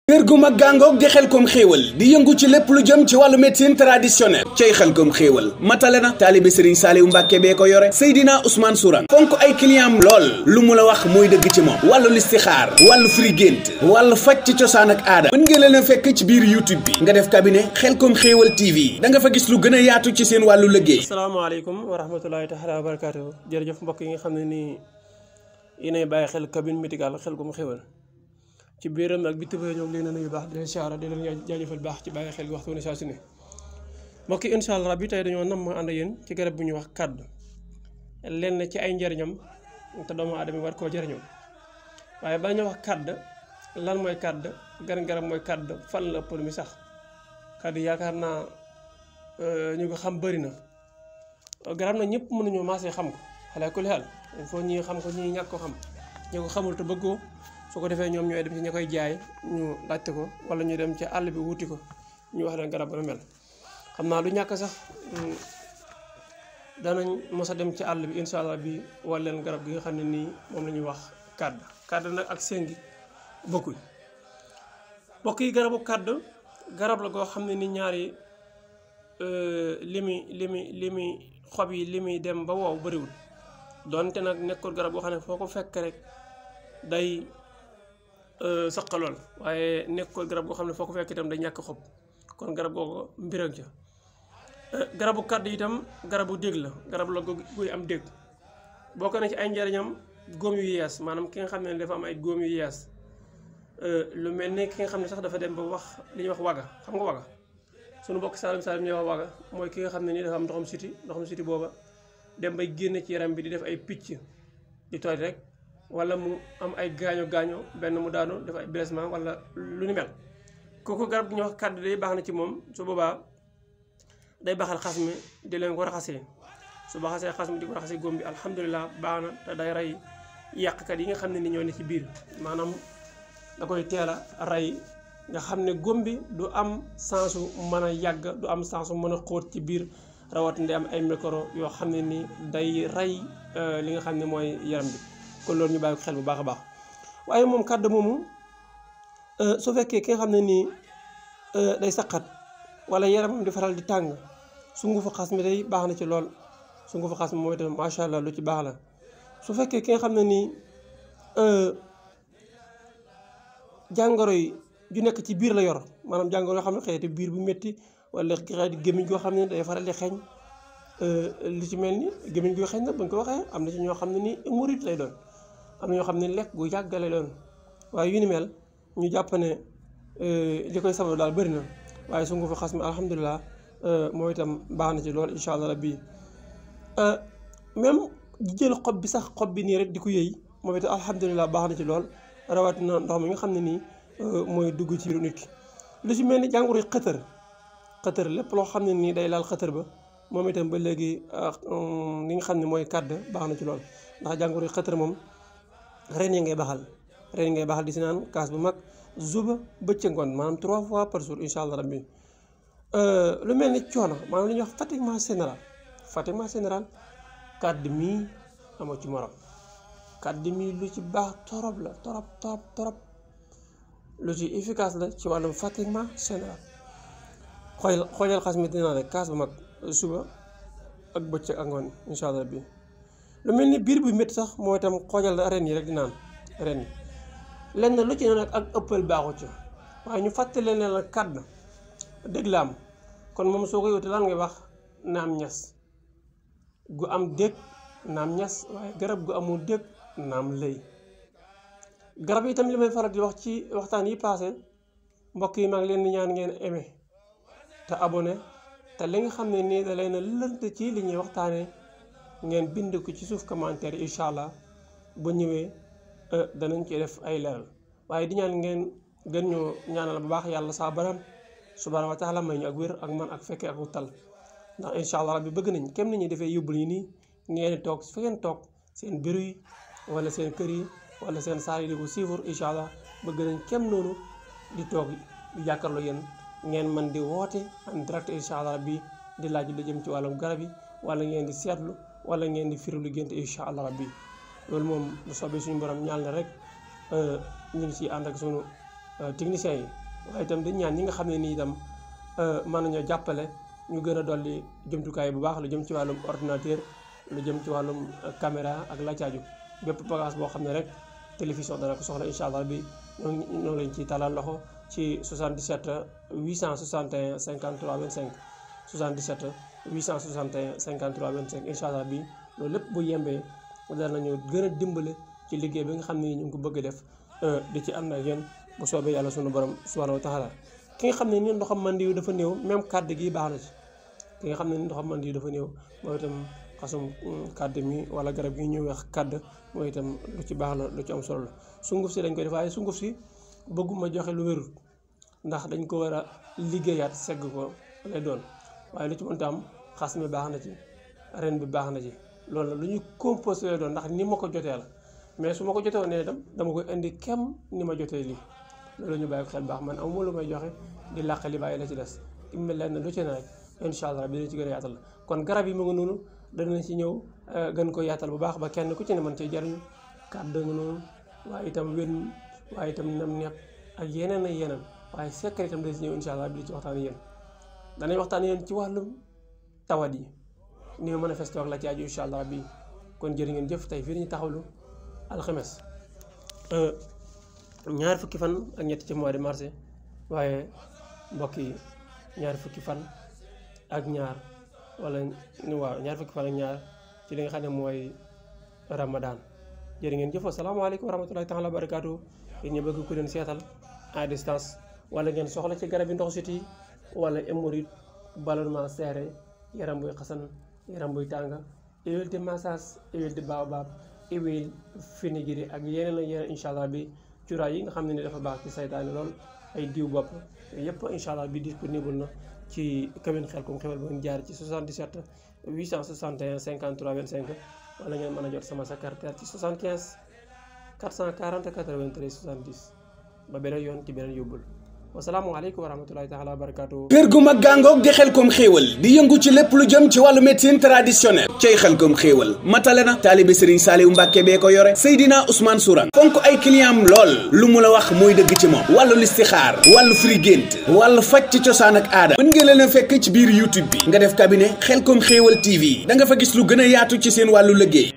kër gu mag gàngoog di Xelcom xéewal di yëngu ci lépp lu jëm ci wàllu médecine traditionnelle cay Xelcom xéewal matale na taalibe Serigne Saliou Mbàkke bee ko yore Seydina Ousmane Sourang fonk ay client lool lu mu la wax mooy dëgg ci moom wàllu listixaar wàllu firi gént wàllu faj ci cosaan ak aada mën ngeen leen a fekk ci biir YouTube bi nga def cabinet Xelcom xéewal TV da nga fa gis lu gën a yaatu ci seen wàllu liggéey. asalaamaaleykum wa rahmatulahi taala wa barakaatu jërëjëf mbokk yi nga xam ne nii yéenay bàyyi xel cabinet médical Xelcom xéewal ci biiram ak bitim réew ñoom leen na nuyu baax di leen siyaara di leen jaajëfal baax ci bàyyi xel gi waxtu ne saa su ne mbokk yi incha allah bi tey dañoo nam ma ànd ak yéen ci garab bu ñuy wax kàdd lenn ci ay njariñam te doomu aadama war koo jëriñoo waaye ba ñu wax kàdd lan mooy kàdd gan garab mooy kàdd fan la ëpp lu mi sax kàdd yaakaar naa ñu ko xam bëri na garab na ñëpp mënuñoo maasee xam ko xale ku xel il faut ñi xam ko ñi ñàkk ko xam ñi ko xamul te bëggoo su ko defee ñoom ñooy dem ci ña koy jaay ñu laajte ko wala ñu dem ci àll bi wuti ko ñu wax leen garab bu mel xam naa lu ñàkk sax danañ mos a dem ci àll bi incha allah bi wala leen garab gi nga xam ne nii moom la ñuy wax kàdd nag ak séngi bokkuñ mbokk yi garabu kàdd garab la goo xam ne ni ñaari li muy xob yi li muy dem ba wow bëriwul donte nag nekkul garab goo xam ne foo ko fekk rek day saqalool waaye nekkul garab goo xam ne foo ko fekk itam day ñàkk xob kon garab googu mbirag ca garabu kàdd itam garabu dégg la garab la guy am dégg bokk na ci ay njariñam góom yu yees maanaam ki nga xam ne dafa am ay góom yu yees lu mel ni ki nga xam ne sax dafa dem ba wax li ñuy wax waga xam nga waga sunu bokk saalum ñuy wax waga mooy ki nga xam ne nii dafa am ndoxam siti booba dem bay génn ci yaram bi di def ay picc di tooy rek wala mu am ay gaaño benn mu daanu def ay blessement wala lu ni mel kooku garab gi ñuy wax kàdd day baax na ci moom su boobaa day baaxal xas mi di leen ko raxasee su baxasee xas mi di ko raxasee góom bi alhamdulilah baax na te day rey yàqkat yi nga xam ne ni ñoo ne ci biir maanaam da koy teel a rey nga xam ne góom bi du am sensu mën a yàgg du am sensu mën a xóot ci biir rawatina day am ay micro yoo xam ne ni day rey li nga xam ne mooy yaram bi kon loolu ñu bàyyi ko xel bu baax a baax waaye moom kàdd moomu su fekkee ki nga xam ne nii day saqat wala yaramam di faral di tàng sungufu xas mi day baax na ci lool sungufu xas mi mooy itam macha allah lu ci baax la su fekkee ki nga xam ne nii jàngoro yi ju nekk ci biir la yor maanaam jàngoro yoo xam ne xeeti biir bu métti wala xeeti gémmiñ goo xam ne day faral di xeeñ li ci mel ni gémmiñ goo xeeñ nag buñ ko waxee am na ci ñoo xam ne nii hémorroïde lay doon am na ñoo xam ne lekk gu yàggale doon waaye yu ni mel ñu jàpp ne li koy sabab daal bëri na waaye su nga fa xas mi alhamdulilah mooy itam baax na ci lool incha allah rabbi même jël xob bi sax xob bi nii rek di ko yëy moom itam alhamdulilah baax na ci lool rawatina ndox mi nga xam ne nii mooy dugg ci biiru nit ki lu ci mel ni jàngoro xëtër lépp loo xam ne nii day laal xëtër ba moom itam ba léegi li nga xam ne mooy kàdd baax na ci lool ndax jàngoro xëtër moom ren yi ngay baxal di si naan kaas bu mag suba bëccëg ngoon maanaam 3 fois par jour incha allah rabbi lu mel ni coono maanaam li ñuy wax fatiguement général kàdd mii amoo ci morom kàdd mii lu ci baax torop la torop lu ci efficace la ci wàllum fatiguement général xoojal xas mi dinaa rek kaas bu mag suba ak bëccëg ak ngoon incha allah rabbi lu mel ni biir bu métti sax moo itam xoojal ren yi rek di naan ren yi lenn lu ci ne nag ak ëppal baaxu ci waaye ñu fàttali ne la kàdd dëgg la am kon moom soo koy wuti lan ngay wax naam ñas gu am dëgg naam ñas waaye garab gu amul dëgg naam lëy garab yi itam li may faral di wax ci waxtaan yi passé mbokk yi maa ngi leen di ñaan ngeen aimé te abonné te li nga xam ne nii da leen a lënt ci li ñuy waxtaanee ngeen bind ko ci suuf commentaire yi incha allah ba ñëwee danañ ci def ay leeral waaye di ñaan ngeen gën ñoo ñaanal bu baax yàlla saa baram subhaanahu wa taala may ñu ak wér ak man ak fekkee ak tal ndax incha allah rabbi bëgg nañ kem nañuy defee yóbbul yi nii ngeen toog fi ngeen toog seen bureau yi wala seen kër yi wala seen saal yi di ko suivre incha allah bëgg nañ kem noonu di toog di jàkkaarloo yéen ngeen mën di woote en direct incha allah rabbi di laaj lu jëm ci wàllum garab yi wala ngeen di seetlu wala ngeen di firi lu gént incha allah rabbi loolu moom bu soobee suñu borom ñaan la rek ñu ngi ciy ànd ak sunu techniciens yi waaye itam di ñaan ñi nga xam ne nii itam mën nañoo jàppale ñu gën a dolli jumtukaay bu baax lu jëm ci wàllum ordinateur lu jëm ci wàllum caméra ak la caaju bépp bagage boo xam ne rek télévision dana ko soxla incha allah bi ñoo lañ ci talal loxo ci 77 861 53 25 77 861 53 25 incha allah bi loolu lépp bu yembee danañu gën a dimbale ci liggéey bi nga xam ne ñu ngi ko bëgg a def di ci ànd ak yéen bu soobee yàlla sunu borom subhanahu wa taala ki nga xam ne ni ndoxam mandi yu dafa néew même kàdd gi baax na ci ki nga xam ne ni ndoxam mandi yu dafa néew mooy itam xasum kàdd mi wala garab gi ñuy wax kàdd mooy itam lu ci baax la lu ci am solo la sunguf si dañ koy def waaye sunguf si bëgguma joxe lu wérul ndax dañ ko war a liggéeyaat segg ko lay doon waaye lu ci mënta am xas mi baax na ci ren bi baax na ci loolu la lu ñu composé lay doon ndax ni ma ko jotee la mais su ma ko jotee woon ne itam dama koy indi kem ni ma jotee lii loolu ñu bàyyi ko xel baax man amuma lu may joxe di làq li bàyyi la ci des mel leen lu ci ne rek incha allah bi dina ci gën a yaatal kon garab yi mu ngi noonu danañ ci ñëw gën ko yaatal bu baax ba kenn ku ci ne mën cee jariñu kàdd nga noonu waaye itam wén waaye itam nam neex ak yeneen ak yeneen waaye secret itam dañ ci ñëw incha allah bi di ci waxtaan yéen danañ waxtaan yéen ci wàllum tawat yi ni mu manifesté ak la ci aju incha allah bi kon jërë ngeen jëf tey fii ñu taxawlu alxames ñaar fukki fan ak ñett ci mois de mars waaye mbokk yi ñaar fukki fan ak ñaar wala waaw ñaar fukki fan ak ñaar ci li nga xam ne mooy ramadan jërë ngeen jëf asalaamaaleykum wa rahmatulahi taala wa barakaatu yéen ñu bëgg ku leen seetal à distance wala ngeen soxla ci garab yi ndox siti wala hémorroïde ballonnement serré yaram buy xasan yaram buy tàng huile de massage huile de baobab huile fenugrec ak yeneen ak yeneen incha allah bi cuuraay yi nga xam ne ni dafa baax ci saytaane lool ay diw bopp yëpp incha allah bi disponible na ci commune Xelcom Xewël bu ngeen jaar ci 77 861 53 25 wala ngeen mën a jot sama secrétaire ci 75 440 93 70 ba beneen yoon ci beneen yóbbul wasalaamualeykum wa rahmatulahi taala wa barakaatu. kër gu mag gàngoog di Xelcom xéewal di yëngu ci lépp lu jëm ci wàllu médecine traditionnelle cay Xelcom xéewal matale na taalibe Serigne Saliou Mbacke bee ko yore Seydina Ousmane Sourang fonk ay client am lool lu mu la wax mooy dëgg ci moom wàllu listixaar wàllu firi gént wàllu faj ci cosaan ak aada mën ngeen leen a fekk ci biir YouTube bi nga def cabinet Xelcom xéewal TV da nga fa gis lu gën a yaatu ci seen wàllu liggéey